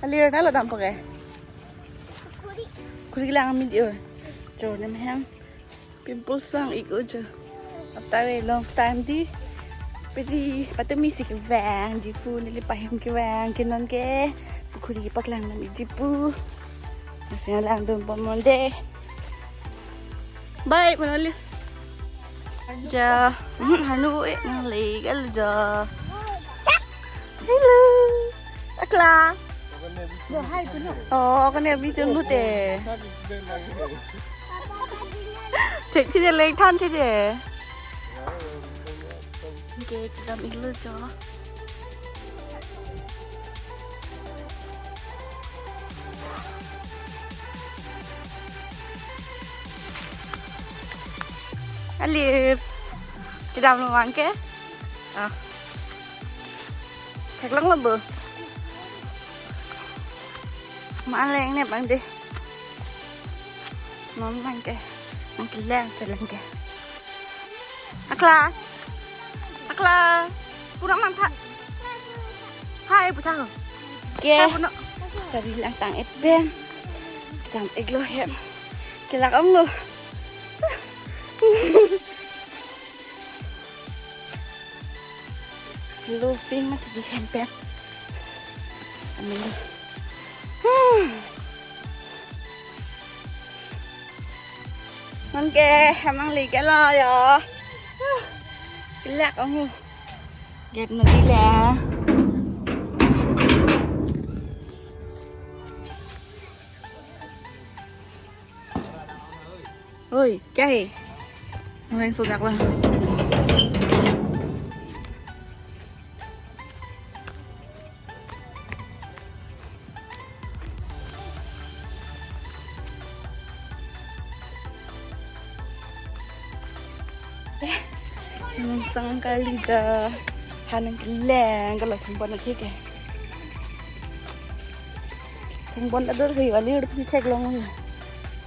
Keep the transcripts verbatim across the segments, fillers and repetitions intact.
Alir na lo dampo ke? Khuri lang mi di o. Jo nem hang. Pimples vang ik o jo. After a long time di. Pedi patumi si kevang di pu neli pahem kevang ke non ke. Khuri paklang nam ik di pu. Nasi langdun pon monde. Bye, Manali. Ja, hmm, hanu eh, nang legal ja. Hello. Akla. Oh, ako ne abi tun bute. Thek thi de leng than thi de. Okay, kedam ik lo jo. Alir. Kedam lo abang ke? Ah. Theklong lo bo. Ma-an leng ne abang de. Non abang ke. Abang ke leng chelang ke. Akla. Akla. Pura mantha. Hai, pu tha ho. Ke. Hai, pu no. Sari lang tang et pen. Kedam ik lo hem. Kelak ong lo. Lo ping ma tadi hem pen. Amin. Hmm. Non ke, hem nang legal lo jo. Kelak ong ho. Gate mati le. Oi, kya hai? Orang sudah lah. Eh, nungsang kali ja. Hanang keleng kalau thumpan lagi ke. Thumpan ada lagi wali udah pasti cek long ya.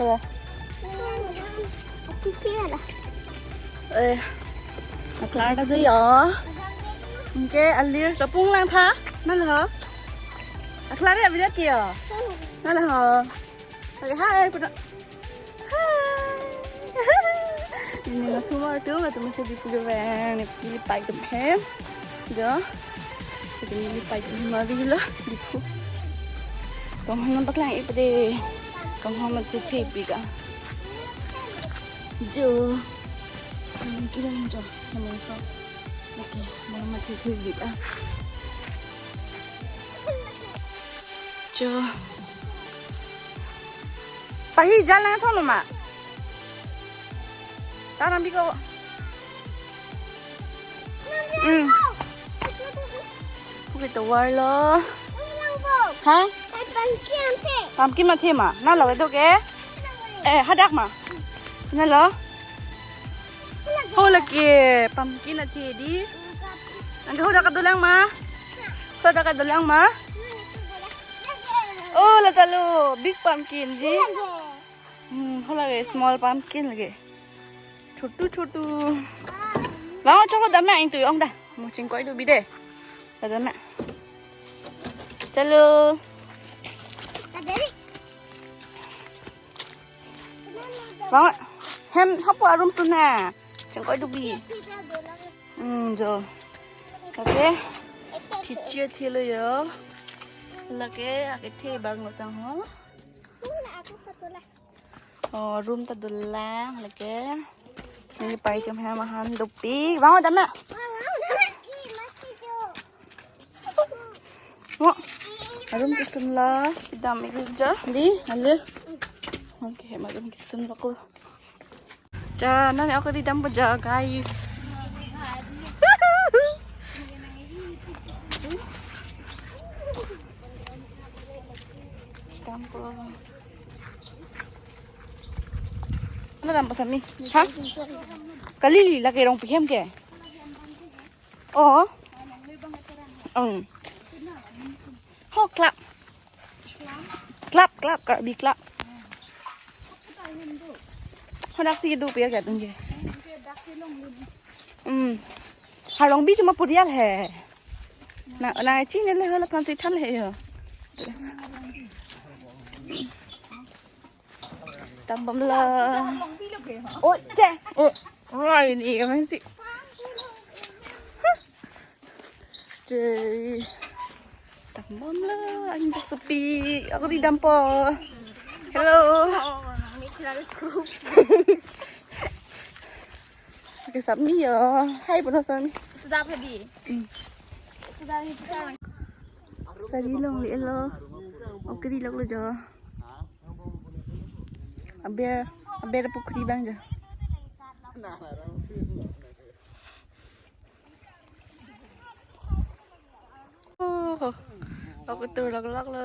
Kalau Oke, oke, ada. Eh, akla ta do jo. Anke alir kapung lang tha. Nalo ho. Akla re abi dia kio. Nalo ho. Oke, hai, pu no. Hai. Ini mas humor tu, matu masih di pulau bang. Ini pilih pai kem hem. Jo. Ito neli pai kem hem abi lo. Di pu. Kanghon paklang ik pade. Kanghon ma chethe pik a. Jo. Ini kira jo. Namun so. Oke, mama chethe pik a. Jo. Pahi jalan thon ma. Tanam biko. Hmm. Pukri tovar lo. Ha? Pumpkin mathe ma. Nalo do ke? Eh, hadak ma. Nalo. Ho lake pumpkin athe di. Anke hadak kedolang ma. Hadak kedolang ma. Oh, la ta lo big pumpkin di. Hmm, ho lake small pumpkin lake. Chotu chotu. Bang, choklo dam ma, ingtu ong da. Mo chingkoi dubi de. Dam ma. Chalo. Bang, hem hapu arum suna. Chingkoi dubi. Hmm, jo. Oke. Chichi athe lo jo. Lake, ake the bang lo tang ho. Oh, room ta dolang lake. Neli pai kem hem ahan dopik. Bang, dam na. Oh, room kesun lo. Dam ik jo. Di, halo. Oke, hem room kesun lo ko. Ja, nang ako di dampo ja, guys. Dampo. Ano dampo sami? Ha? Kali lake rong pi hem ke? Oh. Ong. Ho, club. Club, club, Karbi club. Hadak si do pia ka tung ke. Hmm. Halong bi cuma purial he. Na, na chi ne le hala kan si thal he yo. Tambamlo. Oh, che. Oh, rai ni kami si. Che. Tambamlo, ang sepi. Ako di dampo. Hello. Oke, sami yo. Hai, puno sami. Sudah tadi. Hmm. Sudah itu kan. Sari longle lo. Oke, di lok lo jo. Aber, aber pukhri abang jo. Oh, aku tur lok lok lo.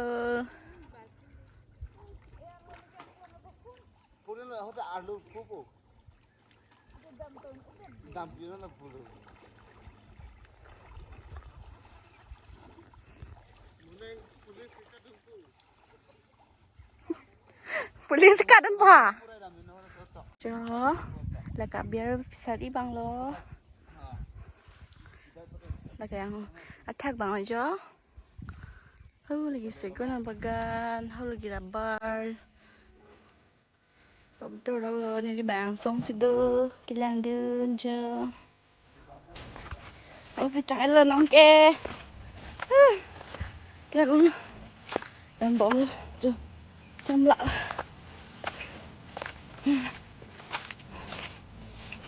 Dam pira na pulu. Police kadun pa. Jo, lake aber sari abang lo. Lake yang athak abang lo jo. Hau lake segon abagan, hau lake rubber. Pabdur lo, neli bang song si do, kelang dun jo. Oh, kita lo nong ke. Ah, kelang dun. Yang bom jo. Jam la.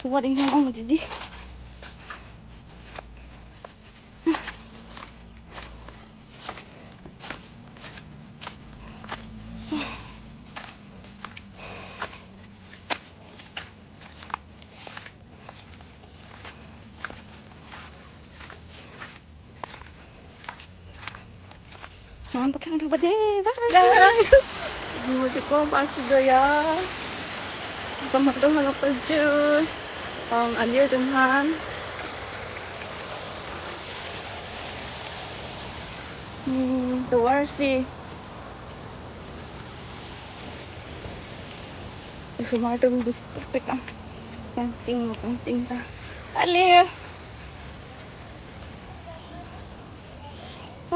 Kuat ini mau jadi. Mama pakai apa deh? Bye. Ini mau cukup pas juga ya. Sama tuh kalau kerja. Ang alir dengan. Hmm, tuar sih. Osomar atum bisi pek pek ang. Kangting, kangting ta. Alir.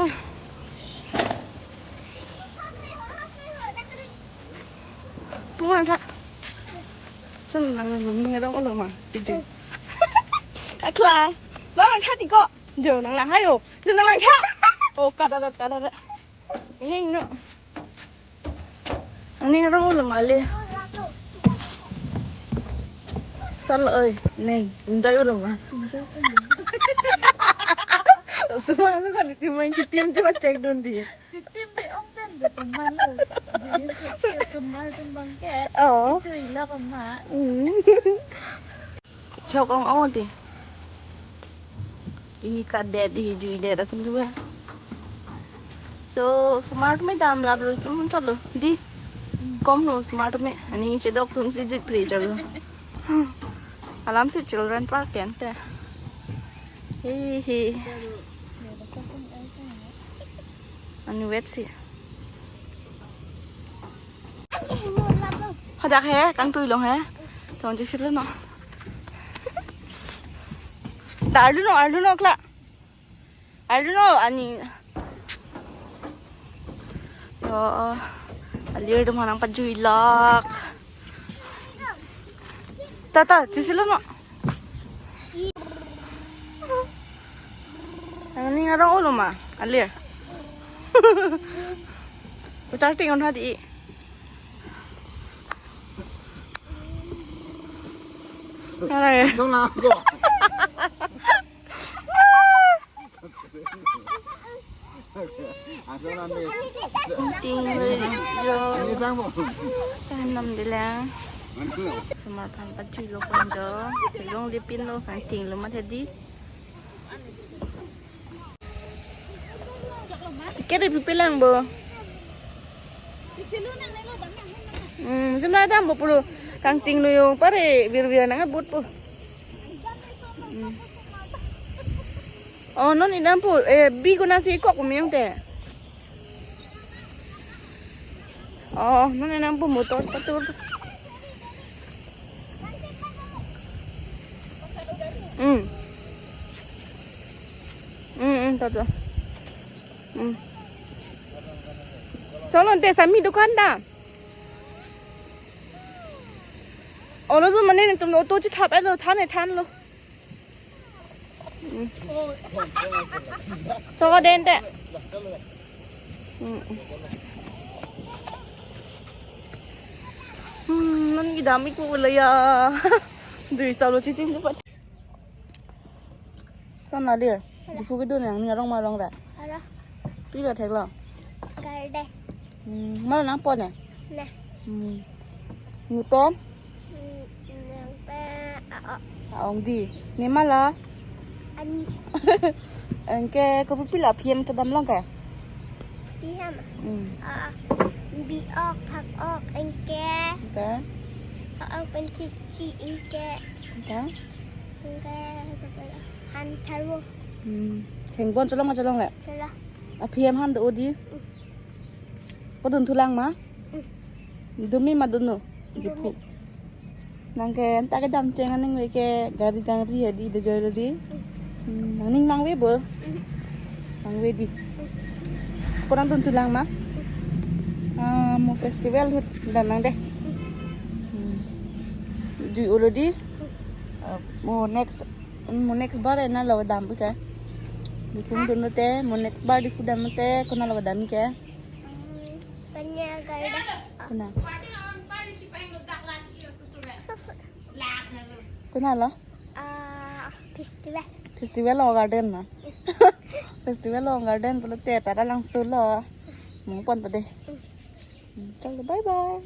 Ah. Puan ta. Sen nang nang nang dong olo ma. Iji. Akla. Bang, hati ko. Jo nang lang hayo. Jo nang lang ha. Oh, kada kada kada. Ini no. Ani arong olo ma le. Sal oi, ne, enjoy olo ma. Semua lo kan itu main kitim cuma cek dun di. Kitim di om pen de teman lo. Jadi, teman tuh bangke. Oh. Itu ilah pema. Hmm. Chok ong ong ti. I kadet, i jui det atum tu ba. So smart me dam lap lo tum chalo di. Kom lo smart me. Ani chedok atum si jui pre chalo. Alam si children park ente. Hi hi. Ani wet si. Hadak he, kangtui long he. Tong jisir lo no. Arlu no, arlu no kla. Arlu no, ani. Yo, alir atum aphan nangpajui lak. Tata, jisir lo no. Nangning arong olo ma, alir. Puchar ting on hadi. Arai. Langsung nangkok. Langsung nanti. Ting lo jo. Ini sang po. Tanam dilang. Osomar aphan pajui lo pon jo. Long lipin lo, kangting lo ma hedi. Ticket e pipi lang bo. Hmm, jumna dam bo puro kangting lo yo pare vir vir nang abut po. Hmm. Oh, non inam po, eh, bi ko nasi kok umyang te. Oh, non inam po motor statur. Hmm. Hmm, hmm, to, to. Hmm. Cholo, ante sami dukan da. Olo tu mane netum auto chithap-etlo, than-e thanlo. Hmm. Choko den te. Hmm. Hmm, non kedam-ik pu la ya. Dui salo chitim tu pat. Sana dir. Diphu kedun nangning arong ma arong ra. Arong. Pilo theklo? Garden. Hmm, ma nangpo ne? Ne. Hmm. Ne pen? Hmm, ne pen, a, a. A-ong di. Ne ma la? Ani. Anke kopi pila P M kedam long ke? P M. Hmm. A, bi-ok, phak-ok, anke. Anke? A, a, pen chichi, anke. Anke? Anke, han tharvo. Hmm. Thengbon cholong ma cholongle? Cholong. A P M han do di. Hmm. Kodun thulang ma? Hmm. Dumi ma dunno? Dumi. Diphu. Nangke anta kedam cheng aning ve ke gari gangri hedi do joy lo di. Hmm. Hmm, nangning mangve bo? Hmm. Mangve di. Hmm. Ko nangdun thulang ma? Hmm. Ah, mo festival ahut dam nang de. Hmm. Hmm. Dui olo di. Hmm. Ah, mo next, mo next bar ena lo dam ke. Diphu dun lote, mo next bar Diphu dam lote, konat lo dam ke? Hmm, panya garden. Konat? Susu. Konat lo? Ah, festival. Festival lo garden ma? Festival lo garden pulote Taralangso lo. Mo pon pade. Hmm. Hmm, chalo, bye bye.